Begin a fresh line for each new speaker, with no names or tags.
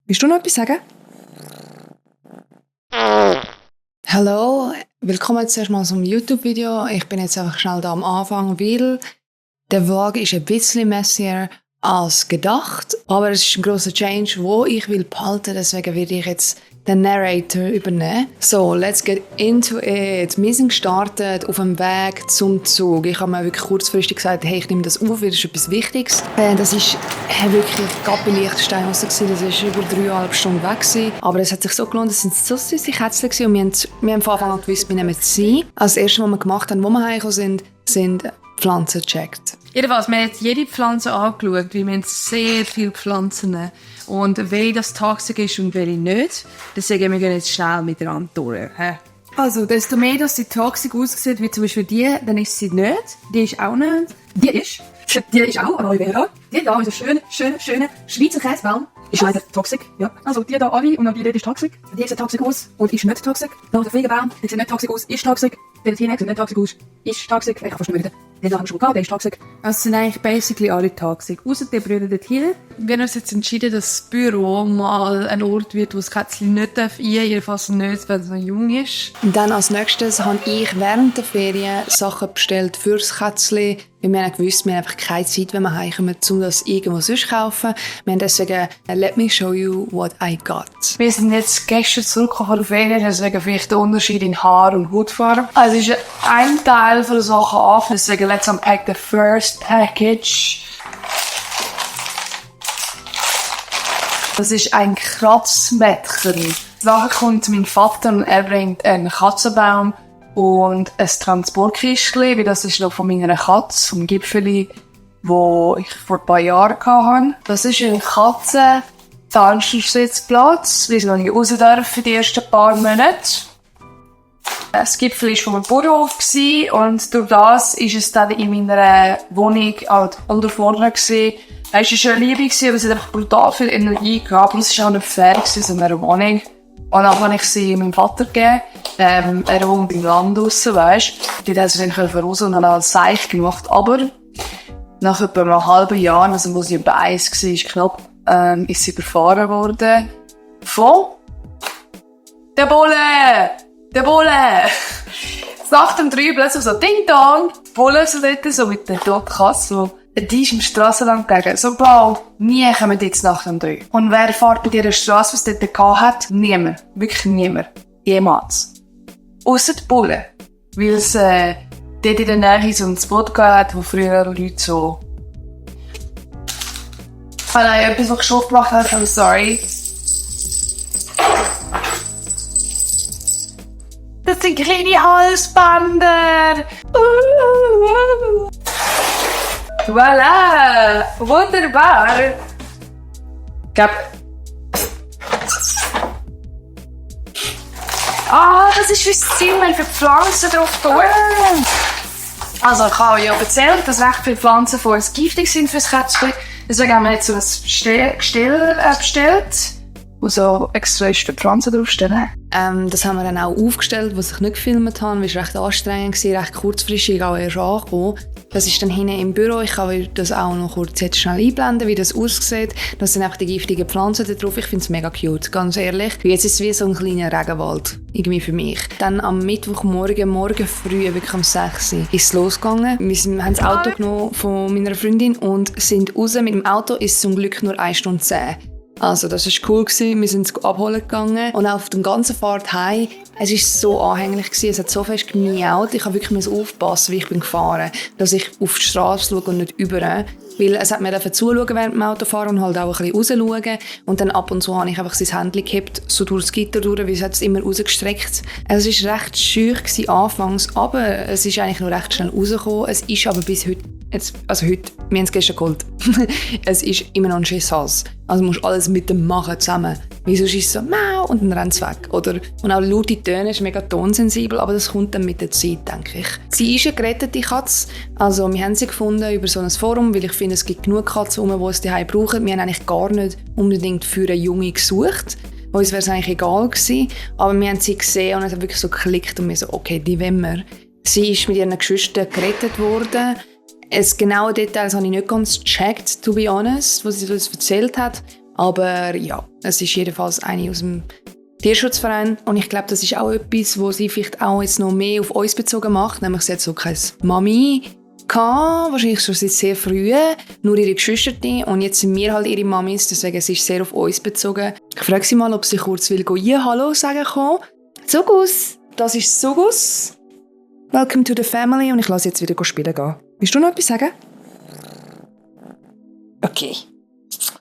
Willst du noch etwas sagen? Hallo, willkommen zuerst mal zum YouTube-Video. Ich bin jetzt einfach schnell da am Anfang, weil der Vlog ist ein bisschen messier als gedacht. Aber es ist ein grosser Change, wo ich will behalten. Deswegen werde ich jetzt den Narrator übernehmen. So, let's get into it. Wir sind gestartet auf dem Weg zum Zug. Ich habe mir wirklich kurzfristig gesagt, hey, ich nehme das auf, das ist etwas Wichtiges. Das ist wirklich gerade bei Liechtenstein raus. Das war über 3,5 Stunden weg gewesen. Aber es hat sich so gelohnt, es sind so süße Kätzchen und wir haben von Anfang an gewusst, wir nehmen sie. Also das Erste, was wir gemacht haben, wo wir heimgekommen sind Pflanzen gecheckt.
Jedenfalls, wir haben jetzt jede Pflanze angeschaut, weil wir haben sehr viele Pflanzen und welche das toxisch ist und welche nicht. Deswegen wir gehen jetzt schnell miteinander durch. Also, desto mehr, dass sie toxisch aussieht, wie zum Beispiel die, dann ist sie nicht. Die ist auch nicht. Die ist auch Aloe Vera. Die da ist ein schöner Schweizer Käsebaum. Ist leider toxisch, ja. Also, die da alle und auch die dort ist toxisch. Die sieht toxisch aus und ist nicht toxisch. Noch der Fliegenbaum, der sieht nicht toxisch aus, ist toxisch. Der hier sieht nicht toxisch aus, ist toxisch. Ich kann fast nicht mehr. Den haben wir schon gehabt, der ist toxisch. Also sind eigentlich basically alle toxisch. Ausser die Brüder dort hier. Wir haben uns jetzt entschieden, dass das Büro mal ein Ort wird, wo das Kätzchen nicht jedenfalls nicht, wenn es noch jung ist.
Und dann als nächstes habe ich während der Ferien Sachen bestellt für das Kätzchen. Weil wir haben gewusst, wir haben einfach keine Zeit, wenn wir heimkommen, um das irgendwo sonst zu kaufen. Wir haben deswegen «Let me show you what I got».
Wir sind jetzt gestern zurückgekommen von der Ferien, deswegen vielleicht der Unterschied in Haar- und Hautfarbe. Also es ist ein Teil von der Sache an, deswegen let's unpack the first package. Das ist ein Kratzmädchen. Nachher kommt mein Vater und er bringt einen Katzenbaum und ein Transportkistchen, weil das ist noch von meiner Katze, vom Gipfeli, wo ich vor ein paar Jahren hatte. Das ist ein Katzen-Tanzsitzplatz, weil sie noch nicht raus dürfen die ersten paar Monate. Das Gipfel war von einem Bauernhof und durch das ist es dann in meiner Wohnung halt unterfordert gewesen. Es war eine Liebe, aber es hat einfach brutal viel Energie gehabt. Und es war auch nicht fair in einer Wohnung. Und dann habe ich sie meinem Vater gegeben. Er wohnt im Land draussen, weisst. Die hat sie dann raus und haben alles seich gemacht. Aber nach etwa einem halben Jahr, also wo sie über 1 war, knapp, ist sie überfahren worden. Von der Bulle! Der Bulle! Nach dem 3 plötzlich so Ding-Dong! Die Bulle so dort, so mit der toten Katze, die ist im Strassenland gelegen. So blau. Nie kommen jetzt nach dem 3. Und wer fährt bei dieser Strasse, was dort gehabt hat? Niemand. Wirklich niemand. Jemals. Ausser die Bulle. Weil es dort in der Nähe so ein Spot gab, wo früher Leute so... Ah nein, etwas, was ich schon gemacht habe, I'm sorry. Das sind kleine Halsbänder. Voilà! Wunderbar! Das ist fürs Zimmer, für Pflanzen drauf tun. Also, ich habe ja erzählt, dass recht viele Pflanzen von uns giftig sind fürs Kätzchen. Deswegen haben wir jetzt so ein Gestell bestellt, wo so extra für Pflanzen draufstehen.
Das haben wir dann auch aufgestellt, was ich nicht gefilmt habe, weil es recht anstrengend war, recht kurzfristig auch erst angekommen. Das ist dann hinten im Büro. Ich kann das auch noch kurz jetzt schnell einblenden, wie das aussieht. Das sind einfach die giftigen Pflanzen da drauf. Ich finde es mega cute, ganz ehrlich. Jetzt ist es wie so ein kleiner Regenwald, irgendwie für mich. Dann am morgen früh, wirklich um 6 Uhr, ist es losgegangen. Wir haben das Auto genommen von meiner Freundin und sind raus. Mit dem Auto ist es zum Glück nur 1 Stunde 10. Also, das war cool. Wir sind es abholen gegangen. Und auch auf der ganzen Fahrt heim, es war so anhänglich. Es hat so fest gemiaut. Ich musste wirklich aufpassen, wie ich bin gefahren, dass ich auf die Straße schaue und nicht über. Weil es hat mir zuschauen während dem Autofahren und halt auch ein bisschen rausschauen. Und dann ab und zu habe ich einfach sein Händchen gehabt, so durch das Gitter durch, weil es hat es immer rausgestreckt. Es war recht schüch anfangs, aber es ist eigentlich noch recht schnell rausgekommen. Es ist aber bis heute, heute, wir haben es gestern geholt, es ist immer noch ein Schisshals. Also musst alles mit dem machen zusammen. Weil sonst ist es so «Mau» und dann rennt es weg. Und auch laute Töne ist mega tonsensibel, aber das kommt dann mit der Zeit, denke ich. Sie ist eine gerettete Katze. Also wir haben sie gefunden über so ein Forum, weil ich finde, es gibt genug Katzen, die es daheim brauchen. Wir haben eigentlich gar nicht unbedingt für eine Junge gesucht. Uns wäre es eigentlich egal gewesen. Aber wir haben sie gesehen und es hat wirklich so geklickt und wir so «Okay, die wollen wir». Sie ist mit ihren Geschwistern gerettet worden. Das genaue Details habe ich nicht ganz gecheckt, to be honest, was sie uns erzählt hat. Aber ja, es ist jedenfalls eine aus dem Tierschutzverein. Und ich glaube, das ist auch etwas, was sie vielleicht auch jetzt noch mehr auf uns bezogen macht. Nämlich, sie hat so keine Mami gehabt, wahrscheinlich schon seit sehr früh, nur ihre Geschwister. Und jetzt sind wir halt ihre Mamis, deswegen es ist sehr auf uns bezogen. Ich frage sie mal, ob sie kurz will Hallo sagen kann. Sugus, das ist Sugus. Welcome to the family. Und ich lasse jetzt wieder spielen gehen. Willst du noch etwas sagen? Okay.